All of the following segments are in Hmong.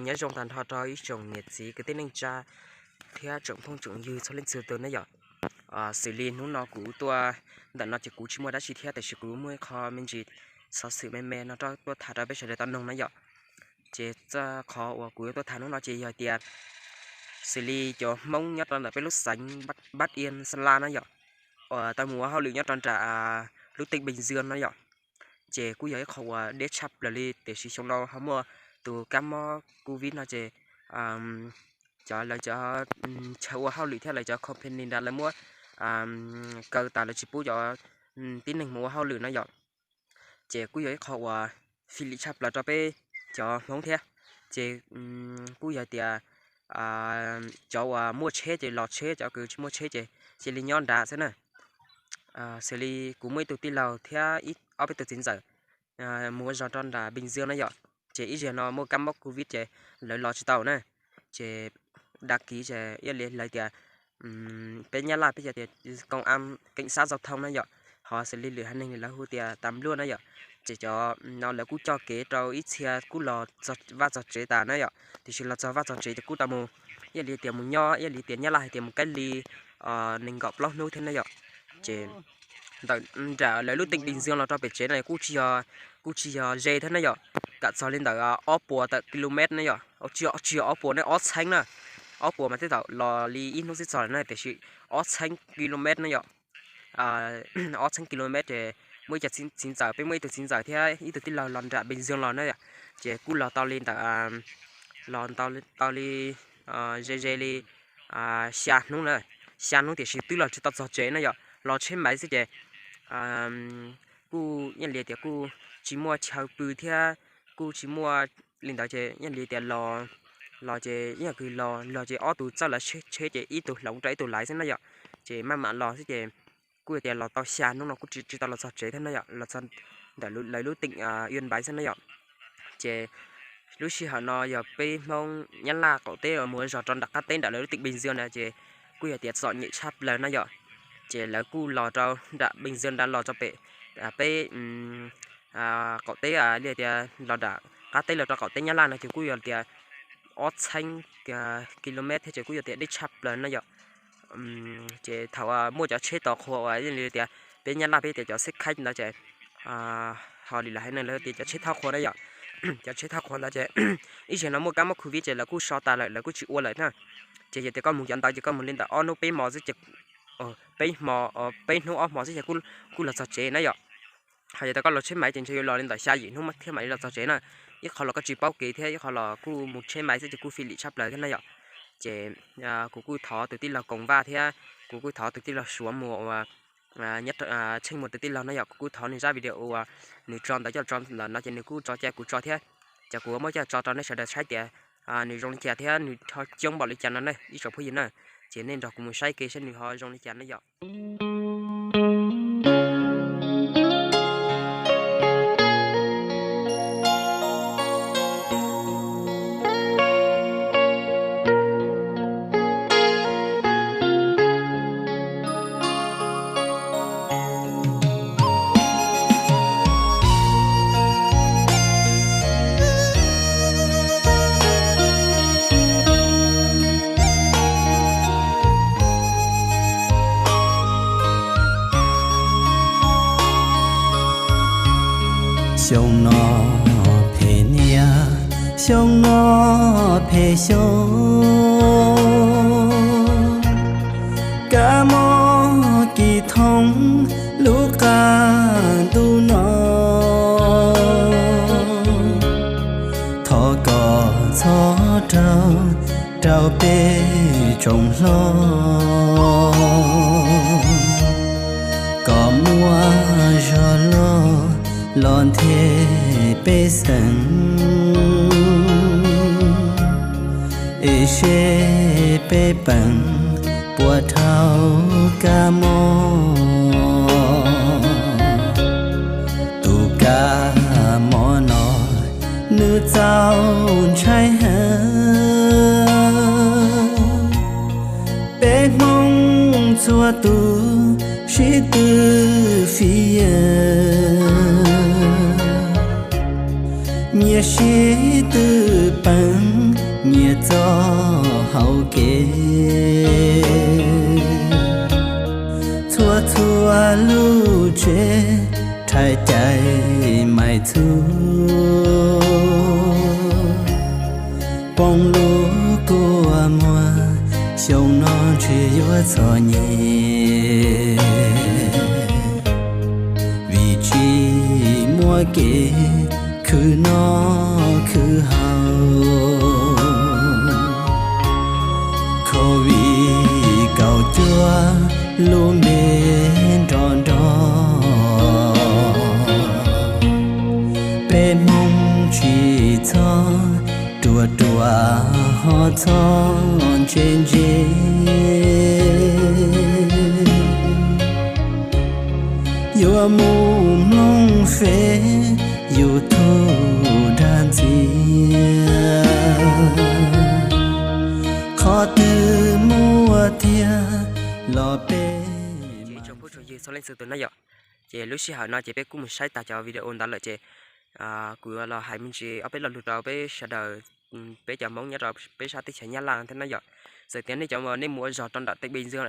Nyob zoo tag nrho rau ib tsoom niam txiv kwv tij neej tsa thiab tsoom phooj tsoom ywg txhua leej txhua tus na yom. Xws li hnub no kuv tuaj ntawm no ces kuv tsis muaj dab tsi thiab, tiam sis kuv muaj ib qho me ntsis xov xwm me me no rau tuaj tham rau peb sawv daws tau noog na yom. Ces qhov uas kuv yuav tuaj tham hnub no ces yog tias xws li cov Hmoob nyob rau ntawm peb lub xeev Pab Iab Xas Las na yom, uas tau mus ua hauj lwm nyob rau nram lub teej Npeej Ntxwg no yom, ces kuj yog ib qho uas deb tshaj plaws li. Tiam sis xyoo no ho muaj tus kab mob covid no ces cov lawv cov chaw ua hauj lwm thiab lawv cov company nrad lawv muab kaw tas, lawv tsis pub cov tib neeg mus ua hauj lwm na yom. Ces kuj yog ib qho uas fij lim tshaj plaws rau peb cov Hmoob thiab. Ces kuj yog tias cov uas muaj tsheb ces los tsheb, cov uas tsis muaj tsheb ces cia li nyob nrad xwb na. Xws li kuv muaj ib tug tij laug thiab ob peb tus txiv ntxawm mus ua zog rau nram Npeej Ntxwg na yom, ces ib zaug no muaj kab mob covid ces lawv los tsis tau na. Ces dag kiv ces ib li lawv tias peb Nyab Laj peb tias koom keem xab zau thoo na yom, ho xws li lwm haiv neeg lawv hu tias tas npluaj na yom. Ces cov no lawv kuj coj kev rau ib txhia kuj los vaj txog tsev tas na yom, tiam sis los txog vaj txog tsev ces kuj tau mus, ib li tias mus nyob, ib li tias Nyab Laj hais tias mus kaij li nees nkaum plaub hnub thiab na yom. Ces ntawm nram lawv lub teej Npeej Ntxwg los rau pem tsev no kuj tsis yog, kuj tsis yog ze thiab na yom, kam txog li ntawm ob puas tawm kilomev na yom, tsis yog ob puas ne, ob txheeb na, ob puas mas twb tau los li ib hnub xwb txog lawm na, tiam sis ob txheeb kilomev na yom. Ob txheeb kilomev ces muaj ib co txiv ntxawm, peb muaj ib tug txiv ntxawm thiab ib tug tij laug los nram Npeej Ntxwg los na yom, ces kuj los tau li ntawm, los tau li ze ze li xya hnub na, xya hnub tiam sis twb los tsis tau txog tsev na yom, los tsheb maiv xwb ces kuj ib li tias kuj tsis muaj chaw pw thiab kuj tsis muaj li ntawd ces ib li tias los, los ces ib yam kws los, los ces ob tug txawj lawv tsheb ces ib tug hloov rau ib tug laiv xwb na yom, ces maj mam los xwb ces kuj tias los tau xya hnub no kuj tsis tau los txog tsev thiab na yom, los txog ntawm lawv lub teej Iab Npaiv xwb na yom. Ces lub sij hawm no yog peb Hmoob Nyab Laj qaum teb mus zog rau nram qab teb nram lawv lub teej Npeej Ntxwg na ces kuj yog tias txom nyem tshaj plaws na yom. Ces lawv kuj los rau nram Npeej Ntxwg nrad los rau pem peb qaum teb li tias los nram qab teb los rau qaum teb Nyab Laj no ces kuj yog tias ob txheeb kilomev thiab ces kuj yog tias deb tshaj plaws na yom. Ces thaum muaj cov tsheb tos qhua uas li tias peb Nyab Laj peb tias cov xeb khaib ntawd ces ho li lawv haiv neeg lawv tias cov tsheb thauj qhua na yom, cov tsheb thauj qhua ntawd ces ib zaug no muaj kab mob covid ces lawv kuj so tas lawm, lawv kuj tsis ua lawm na. Ces yog tias koj mus cov ntawd ces koj mus li ntawm ob hnub peb hmo xwb ces, peb hmo, peb hnub ob hmo xwb ces kuj los txog tsev na yom. Ho yog tias koj los tsheb maiv ces ntshe yuav los li ntawm xya yim hnub thiab mam li los txog tsev na. Ib qho los koj tsis paub kev thiab ib qho los kuj mus tsheb maiv xwb ces kuj fij lim tshaj plaws thiab na yom. Ces kuv kuj thov tus tij laug Koos Vaj thiab kuv kuj thov tus tij laug Suav Muas uas nyob Tsheej Muas tus tij laug na yom, kuv kuj thov nws zaj video uas nws tso ntawd coj tso ntawm no ces nws kuj tso cai kuv tso thiab. Ces kuv muab coj tso rau nej sawv daws saib tias nws zoo li cas thiab nws ho coob npaum li cas no na ib tsoom phooj ywg na. Ces nej nrog kuv mus saib kev saib nws ho zoo li cas na yom. Xyoo no phem niaj, xyoo no phem xyoo, kab mob kis thoob lub qab ntuj no. Thov kom txhob raug rau peb tsoom hlob, kom muaj zog loj Los nthe peb xeem, es seb peb peem puas dhau kab mob. Tus kab mob no nws txaus ntshai heev. Peb Hmoob txhua tus sib tw fiv, nyias sib tw peem, nyias txoj hau kev. Txhua txhua lub tsev rhais cais mais txhub, poob lub kua muag, xyoo no ntshe yuav txom nyem, vim tsis muaj kev khwv noj khwv haus. Covid kaum cuaj lub npe nrov nrov, peb Hmoob tsis txhob ruam ruam ho txhob ntse ntse. Yuav mus mloog Face YouTube dag ntxias, qhov twg muaj tiag los peb tsoom phooj tsoom ywg txhua leej txhua tus na yom. Ces lub sij hawm no ces peb kuj mus saib tag cov video ntawd lawm ces kuv los hais me ntsis ob peb lo lus rau peb sawv daws, peb cov Hmoob nyob rau peb sab teb chaws Nyab Laj thiab na yom. Txawm tias nej cov uas nej mus ua zog rau nram teb pes zoo,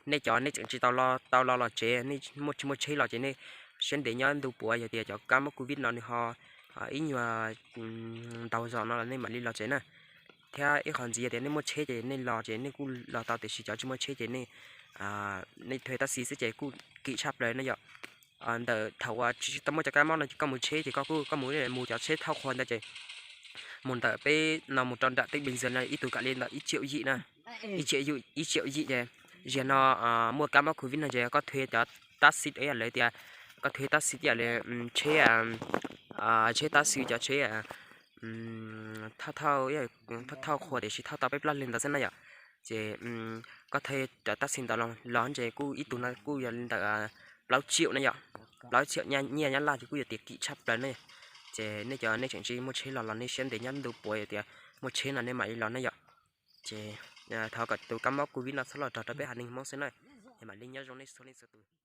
nej cov nej tseem tsis tau lo, tau lo los tsev, nej muaj tsis muaj tsheb los ces nej siab ntev nyob ntu puav, yog tias cov kab mob Covid no nws ho ib nyuag ntau zog no los nej mam li los tsev na. Thiab ib qhov ntxiv yog tias nej muaj tsheb ces nej los ces nej kuj los tau, tiam sis cov tsis muaj tsheb ces nej, nej thuê taxi xwb ces kuj kim tshaj plaws na yom. Ntawm thaum uas tsis tau muaj cov kab mob no ces koj mus tsheb ces koj kuj, koj mus, mus cov tsheb thauj qhua ntawd ces mus ntawm peb no mus rau nram teb pes zoo no ib tug kam li ntawm ib triệu yim na. Ib triệu yim, ib triệu yim ces ziag no muaj kab mob Covid no ces koj thuê cov taxi ib yam li tias, koj thuê taxi ib yam li tsheb, tsheb taxi, cov tsheb thauj, thauj, thauj qhua tiam sis thauj tau peb plaub leeg ntawd xwb na yom. Ces koj thuê cov taxi ntawd los ces kuj ib tug no kuj yog li ntawm plaub triệu na yom. Plaub triệu nyiaj Nyab Laj ces kuj yog tias kim tshaj plaws na. Ces nej cov nej tseem tsis muaj tsheb los los nej siab ntev nyob ntu puav, yog tias muaj tsheb no nej mam li los na yom. Ces thov kom tus kab mob Covid no txhob los rau peb haiv neeg Hmoob xwb na. Es mam li nyob zoo nej txhua leej txhua tus.